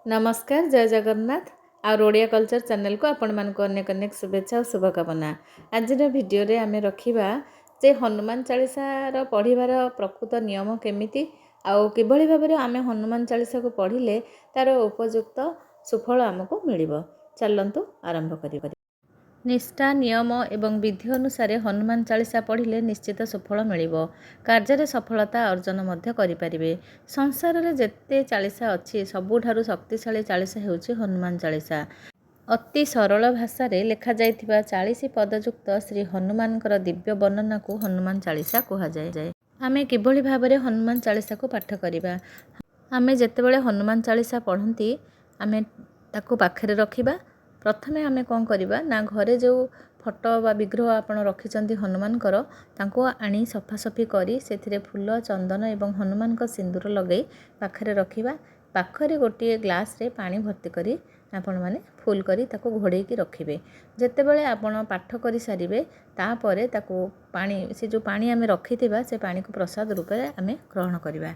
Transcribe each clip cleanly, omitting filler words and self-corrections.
ନମସ୍କାର, ଜୟ ଜଗନ୍ନାଥ। ଆଉ ଓଡ଼ିଆ କଲଚର ଚ୍ୟାନେଲକୁ ଆପଣମାନଙ୍କୁ ଅନେକ ଅନେକ ଶୁଭେଚ୍ଛା ଓ ଶୁଭକାମନା। ଆଜିର ଭିଡ଼ିଓରେ ଆମେ ରଖିବା ଯେ ହନୁମାନ ଚାଳିଶାର ପଢ଼ିବାର ପ୍ରକୃତ ନିୟମ କେମିତି ଆଉ କିଭଳି ଭାବରେ ଆମେ ହନୁମାନ ଚାଳିଶାକୁ ପଢ଼ିଲେ ତା'ର ଉପଯୁକ୍ତ ସୁଫଳ ଆମକୁ ମିଳିବ। ଚାଲନ୍ତୁ ଆରମ୍ଭ କରିବା। ନିଷ୍ଠା, ନିୟମ ଏବଂ ବିଧି ଅନୁସାରେ ହନୁମାନ ଚାଳିଶା ପଢ଼ିଲେ ନିଶ୍ଚିତ ସୁଫଳ ମିଳିବ। କାର୍ଯ୍ୟରେ ସଫଳତା ଅର୍ଜନ ମଧ୍ୟ କରିପାରିବେ। ସଂସାରରେ ଯେତେ ଚାଳିଶା ଅଛି, ସବୁଠାରୁ ଶକ୍ତିଶାଳୀ ଚାଳିଶା ହେଉଛି ହନୁମାନ ଚାଳିଶା। ଅତି ସରଳ ଭାଷାରେ ଲେଖାଯାଇଥିବା 40 ପଦଯୁକ୍ତ ଶ୍ରୀ ହନୁମାନଙ୍କର ଦିବ୍ୟ ବର୍ଣ୍ଣନାକୁ ହନୁମାନ ଚାଳିଶା କୁହାଯାଏ। ଆମେ କିଭଳି ଭାବରେ ହନୁମାନ ଚାଳିଶାକୁ ପାଠ କରିବା? ଆମେ ଯେତେବେଳେ ହନୁମାନ ଚାଳିଶା ପଢ଼ନ୍ତି, ଆମେ ତାକୁ ପାଖରେ ରଖିବା। ପ୍ରଥମେ ଆମେ କ'ଣ କରିବା ନା, ଘରେ ଯେଉଁ ଫଟୋ ବା ବିଗ୍ରହ ଆପଣ ରଖିଛନ୍ତି ହନୁମାନଙ୍କର, ତାଙ୍କୁ ଆଣି ସଫାସଫି କରି ସେଥିରେ ଫୁଲ, ଚନ୍ଦନ ଏବଂ ହନୁମାନଙ୍କ ସିନ୍ଦୁର ଲଗାଇ ପାଖରେ ରଖିବା। ପାଖରେ ଗୋଟିଏ ଗ୍ଲାସ୍ରେ ପାଣି ଭର୍ତ୍ତି କରି ଆପଣମାନେ ଫୁଲ୍ କରି ତାକୁ ଘୋଡ଼େଇକି ରଖିବେ। ଯେତେବେଳେ ଆପଣ ପାଠ କରିସାରିବେ, ତାପରେ ତାକୁ ପାଣି, ସେ ଯେଉଁ ପାଣି ଆମେ ରଖିଥିବା, ସେ ପାଣିକୁ ପ୍ରସାଦ ରୂପରେ ଆମେ ଗ୍ରହଣ କରିବା।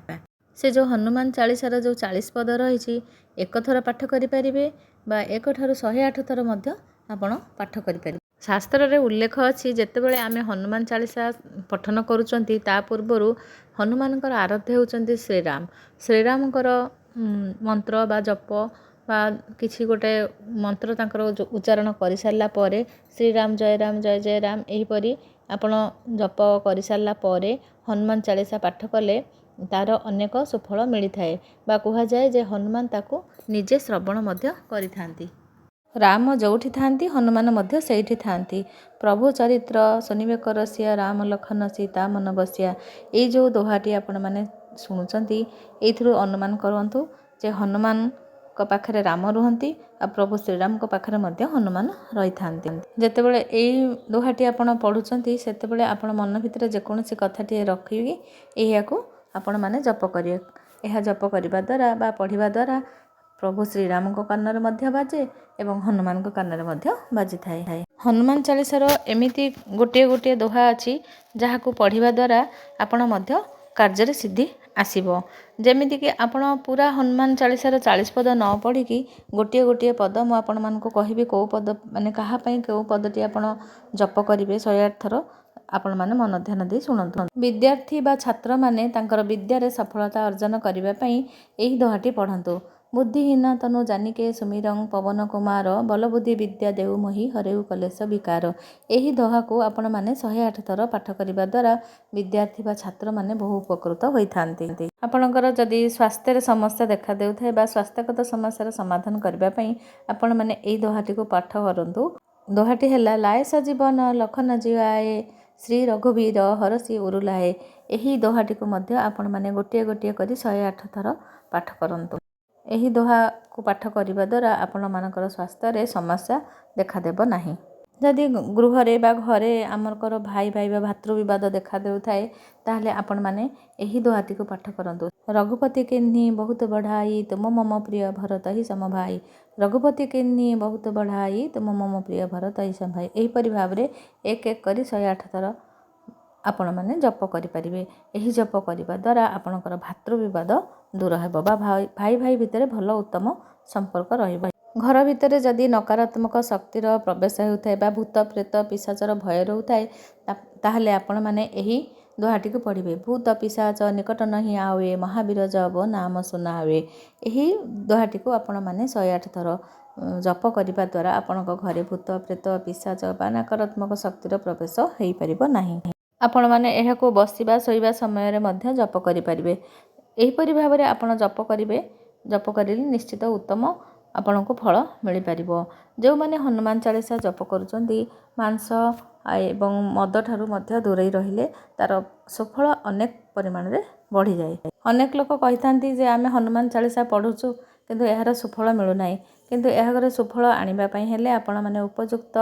ସେ ଯେଉଁ ହନୁମାନ ଚାଳିଶାର ଯେଉଁ 40 ପଦ ରହିଛି, ଏକ ଥର ପାଠ କରିପାରିବେ ବା ଏକଠାରୁ 108 ଥର ମଧ୍ୟ ଆପଣ ପାଠ କରିପାରିବେ। ଶାସ୍ତ୍ରରେ ଉଲ୍ଲେଖ ଅଛି, ଯେତେବେଳେ ଆମେ ହନୁମାନ ଚାଳିଶା ପଠନ କରୁଛନ୍ତି, ତା ପୂର୍ବରୁ ହନୁମାନଙ୍କର ଆରାଧ୍ୟ ହେଉଛନ୍ତି ଶ୍ରୀରାମ। ଶ୍ରୀରାମଙ୍କର ମନ୍ତ୍ର ବା ଜପ ବା କିଛି ଗୋଟେ ମନ୍ତ୍ର ତାଙ୍କର ଉଚ୍ଚାରଣ କରିସାରିଲା ପରେ, ଶ୍ରୀରାମ ଜୟ ରାମ ଜୟ ଜୟ ରାମ, ଏହିପରି ଆପଣ ଜପ କରିସାରିଲା ପରେ ହନୁମାନ ଚାଳିଶା ପାଠ କଲେ ତା'ର ଅନେକ ସୁଫଳ ମିଳିଥାଏ ବା କୁହାଯାଏ ଯେ ହନୁମାନ ତାକୁ ନିଜେ ଶ୍ରବଣ ମଧ୍ୟ କରିଥାନ୍ତି। ରାମ ଯେଉଁଠି ଥାନ୍ତି, ହନୁମାନ ମଧ୍ୟ ସେଇଠି ଥାନ୍ତି। ପ୍ରଭୁ ଚରିତ୍ର ଶୁଣିବେକ ରସିଆ, ରାମ ଲଖନ ସୀତା ମନ ବସିଆ। ଏଇ ଯେଉଁ ଦୋହାଟି ଆପଣମାନେ ଶୁଣୁଛନ୍ତି, ଏଇଥିରୁ ଅନୁମାନ କରନ୍ତୁ ଯେ ହନୁମାନଙ୍କ ପାଖରେ ରାମ ରୁହନ୍ତି ଆଉ ପ୍ରଭୁ ଶ୍ରୀରାମଙ୍କ ପାଖରେ ମଧ୍ୟ ହନୁମାନ ରହିଥାନ୍ତି। ଯେତେବେଳେ ଏଇ ଦୋହାଟି ଆପଣ ପଢ଼ୁଛନ୍ତି, ସେତେବେଳେ ଆପଣ ମନ ଭିତରେ ଯେକୌଣସି କଥାଟିଏ ରଖିକି ଏହାକୁ ଆପଣମାନେ ଜପ କରିବେ। ଏହା ଜପ କରିବା ଦ୍ୱାରା ବା ପଢ଼ିବା ଦ୍ୱାରା ପ୍ରଭୁ ଶ୍ରୀରାମଙ୍କ କାନରେ ମଧ୍ୟ ବାଜେ ଏବଂ ହନୁମାନଙ୍କ କାନରେ ମଧ୍ୟ ବାଜିଥାଏ। ହନୁମାନ ଚାଳିଶାର ଏମିତି ଗୋଟିଏ ଗୋଟିଏ ଦୋହା ଅଛି, ଯାହାକୁ ପଢ଼ିବା ଦ୍ୱାରା ଆପଣ ମଧ୍ୟ କାର୍ଯ୍ୟରେ ସିଦ୍ଧି ଆସିବ। ଯେମିତିକି ଆପଣ ପୁରା ହନୁମାନ ଚାଳିଶାର 40 ପଦ ନ ପଢ଼ିକି ଗୋଟିଏ ଗୋଟିଏ ପଦ ମୁଁ ଆପଣମାନଙ୍କୁ କହିବି, କେଉଁ ପଦ ମାନେ କାହା ପାଇଁ କେଉଁ ପଦଟି ଆପଣ ଜପ କରିବେ 108 ଥର। ଆପଣମାନେ ମନ ଧ୍ୟାନ ଦେଇ ଶୁଣନ୍ତୁ। ବିଦ୍ୟାର୍ଥୀ ବା ଛାତ୍ରମାନେ ତାଙ୍କର ବିଦ୍ୟାରେ ସଫଳତା ଅର୍ଜନ କରିବା ପାଇଁ ଏହି ଦୋହାଟି ପଢ଼ନ୍ତୁ। ବୁଦ୍ଧିହୀନ ତନୁ ଜାନିକେ ସୁମିରଂ ପବନ କୁମାର, ବଲବୁଦ୍ଧି ବିଦ୍ୟା ଦେଉ ମହି ହରେଉ କଲେସ ବିକାର। ଏହି ଦୋହାକୁ ଆପଣମାନେ 108 ଥର ପାଠ କରିବା ଦ୍ୱାରା ବିଦ୍ୟାର୍ଥୀ ବା ଛାତ୍ରମାନେ ବହୁ ଉପକୃତ ହୋଇଥାନ୍ତି। ଆପଣଙ୍କର ଯଦି ସ୍ୱାସ୍ଥ୍ୟରେ ସମସ୍ୟା ଦେଖା ଦେଉଥାଏ ବା ସ୍ୱାସ୍ଥ୍ୟଗତ ସମସ୍ୟାର ସମାଧାନ କରିବା ପାଇଁ ଆପଣମାନେ ଏହି ଦୋହାଟିକୁ ପାଠ କରନ୍ତୁ। ଦୋହାଟି ହେଲା, ଲାଏ ସଜୀବନ ଲଖନ ଜିଆଏ, ଶ୍ରୀ ରଘୁବୀର ହରଷି ଉରୁ ଲାଏ। ଏହି ଦୋହାଟିକୁ ମଧ୍ୟ ଆପଣମାନେ ଗୋଟିଏ ଗୋଟିଏ କରି 108 ଥର ପାଠ କରନ୍ତୁ। ଏହି ଦୋହାକୁ ପାଠ କରିବା ଦ୍ୱାରା ଆପଣମାନଙ୍କର ସ୍ୱାସ୍ଥ୍ୟରେ ସମସ୍ୟା ଦେଖାଦେବ ନାହିଁ। ଯଦି ଗୃହରେ ବା ଘରେ ଆମଙ୍କର ଭାଇ ଭାଇ ବା ଭାତୃ ବିବାଦ ଦେଖା ଦେଉଥାଏ, ତାହେଲେ ଆପଣମାନେ ଏହି ଦୋହାଟିକୁ ପାଠ କରନ୍ତୁ। ରଘୁପତି କିହ୍ନି ବହୁତ ବଢ଼ାଇ, ତୁମ ମମ ପ୍ରିୟ ଭରତ ହି ସମ ଭାଇ। ରଘୁପତି କିହ୍ନି ବହୁତ ବଢ଼ାଇ, ତୁମ ମମ ପ୍ରିୟ ଭରତ ହି ସମ ଭାଇ। ଏହିପରି ଭାବରେ ଏକ ଏକ କରି 108 ଥର ଆପଣମାନେ ଜପ କରିପାରିବେ। ଏହି ଜପ କରିବା ଦ୍ୱାରା ଆପଣଙ୍କର ଭାତୃ ବିବାଦ ଦୂର ହେବ ବା ଭାଇ ଭାଇ ଭାଇ ଭିତରେ ଭଲ ଉତ୍ତମ ସମ୍ପର୍କ ରହିବ। ଘର ଭିତରେ ଯଦି ନକାରାତ୍ମକ ଶକ୍ତିର ପ୍ରବେଶ ହେଉଥାଏ ବା ଭୂତ, ପ୍ରେତ, ପିଶାଚର ଭୟ ରହୁଥାଏ, ତାହେଲେ ଆପଣମାନେ ଏହି ଦୋହାଟିକୁ ପଢ଼ିବେ। ଭୂତ ପିଶାଚ ନିକଟ ନହିଁ ଆୱେ, ମହାବୀର ଜବ ନାମ ସୁନାୱେ। ଏହି ଦୋହାଟିକୁ ଆପଣମାନେ 108 ଥର ଜପ କରିବା ଦ୍ୱାରା ଆପଣଙ୍କ ଘରେ ଭୂତ, ପ୍ରେତ, ପିଶାଚ ବା ନକାରାତ୍ମକ ଶକ୍ତିର ପ୍ରବେଶ ହୋଇପାରିବ ନାହିଁ। ଆପଣମାନେ ଏହାକୁ ବସିବା, ଶୋଇବା ସମୟରେ ମଧ୍ୟ ଜପ କରିପାରିବେ। ଏହିପରି ଭାବରେ ଆପଣ ଜପ କରିବେ। ଜପ କରିଲେ ନିଶ୍ଚିତ ଉତ୍ତମ ଆପଣଙ୍କୁ ଫଳ ମିଳିପାରିବ। ଯେଉଁମାନେ ହନୁମାନ ଚାଳିଶା ଜପ କରୁଛନ୍ତି, ମାଂସ ଏବଂ ମଦଠାରୁ ମଧ୍ୟ ଦୂରେଇ ରହିଲେ ତା'ର ସୁଫଳ ଅନେକ ପରିମାଣରେ ବଢ଼ିଯାଏ। ଅନେକ ଲୋକ କହିଥାନ୍ତି ଯେ ଆମେ ହନୁମାନ ଚାଳିଶା ପଢ଼ୁଛୁ, କିନ୍ତୁ ଏହାର ସୁଫଳ ମିଳୁନାହିଁ। କିନ୍ତୁ ଏହାର ସୁଫଳ ଆଣିବା ପାଇଁ ହେଲେ ଆପଣମାନେ ଉପଯୁକ୍ତ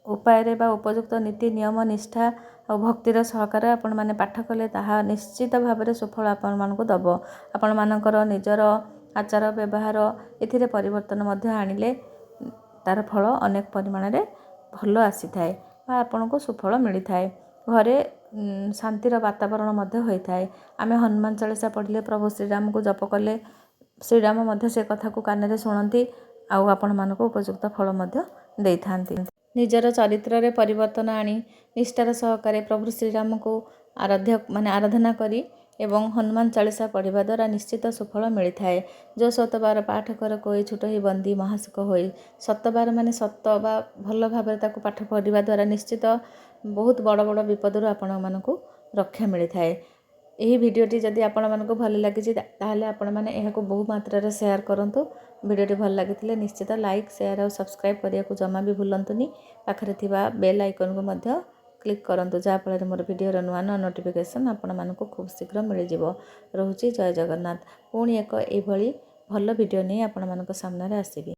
ଉପାୟରେ ବା ଉପଯୁକ୍ତ ନୀତି, ନିୟମ, ନିଷ୍ଠା ଆଉ ଭକ୍ତିର ସହକାରେ ଆପଣମାନେ ପାଠ କଲେ ତାହା ନିଶ୍ଚିତ ଭାବରେ ସୁଫଳ ଆପଣମାନଙ୍କୁ ଦେବ। ଆପଣମାନଙ୍କର ନିଜର ଆଚାର ବ୍ୟବହାର ଏଥିରେ ପରିବର୍ତ୍ତନ ମଧ୍ୟ ଆଣିଲେ ତା'ର ଫଳ ଅନେକ ପରିମାଣରେ ଭଲ ଆସିଥାଏ ବା ଆପଣଙ୍କୁ ସୁଫଳ ମିଳିଥାଏ। ଘରେ ଶାନ୍ତିର ବାତାବରଣ ମଧ୍ୟ ହୋଇଥାଏ। ଆମେ ହନୁମାନ ଚାଳିଶା ପଢ଼ିଲେ, ପ୍ରଭୁ ଶ୍ରୀରାମକୁ ଜପ କଲେ ଶ୍ରୀରାମ ମଧ୍ୟ ସେ କଥାକୁ କାନରେ ଶୁଣନ୍ତି ଆଉ ଆପଣମାନଙ୍କୁ ଉପଯୁକ୍ତ ଫଳ ମଧ୍ୟ ଦେଇଥାନ୍ତି। ନିଜର ଚରିତ୍ରରେ ପରିବର୍ତ୍ତନ ଆଣି ନିଷ୍ଠାର ସହକାରେ ପ୍ରଭୁ ଶ୍ରୀରାମଙ୍କୁ ଆରାଧ୍ୟ ମାନେ ଆରାଧନା କରି ଏବଂ ହନୁମାନ ଚାଳିଶା ପଢ଼ିବା ଦ୍ୱାରା ନିଶ୍ଚିତ ସୁଫଳ ମିଳିଥାଏ। ଯେଉଁ ଶତବାର ପାଠ କର କୋଇ, ଛୁଟହି ବନ୍ଦୀ ମହାସୁଖ ହୋଇ। ଶତବାର ମାନେ ସତ ବା ଭଲ ଭାବରେ ତାକୁ ପାଠ ପଢ଼ିବା ଦ୍ୱାରା ନିଶ୍ଚିତ ବହୁତ ବଡ଼ ବଡ଼ ବିପଦରୁ ଆପଣମାନଙ୍କୁ ରକ୍ଷା ମିଳିଥାଏ। ଏହି ଭିଡ଼ିଓଟି ଯଦି ଆପଣମାନଙ୍କୁ ଭଲ ଲାଗିଛି, ତାହେଲେ ଆପଣମାନେ ଏହାକୁ ବହୁ ମାତ୍ରାରେ ସେୟାର କରନ୍ତୁ। ଭିଡ଼ିଓଟି ଭଲ ଲାଗିଥିଲେ ନିଶ୍ଚିତ ଲାଇକ୍, ସେୟାର ଆଉ ସବସ୍କ୍ରାଇବ୍ କରିବାକୁ ଜମା ବି ଭୁଲନ୍ତୁନି। ପାଖରେ ଥିବା ବେଲ୍ ଆଇକନ୍କୁ ମଧ୍ୟ କ୍ଲିକ୍ କରନ୍ତୁ, ଯାହାଫଳରେ ମୋର ଭିଡ଼ିଓର ନୂଆ ନୂଆ ନୋଟିଫିକେସନ୍ ଆପଣମାନଙ୍କୁ ଖୁବ୍ ଶୀଘ୍ର ମିଳିଯିବ। ରହୁଛି, ଜୟ ଜଗନ୍ନାଥ। ପୁଣି ଏକ ଏଇଭଳି ଭଲ ଭିଡ଼ିଓ ନେଇ ଆପଣମାନଙ୍କ ସାମ୍ନାରେ ଆସିବି।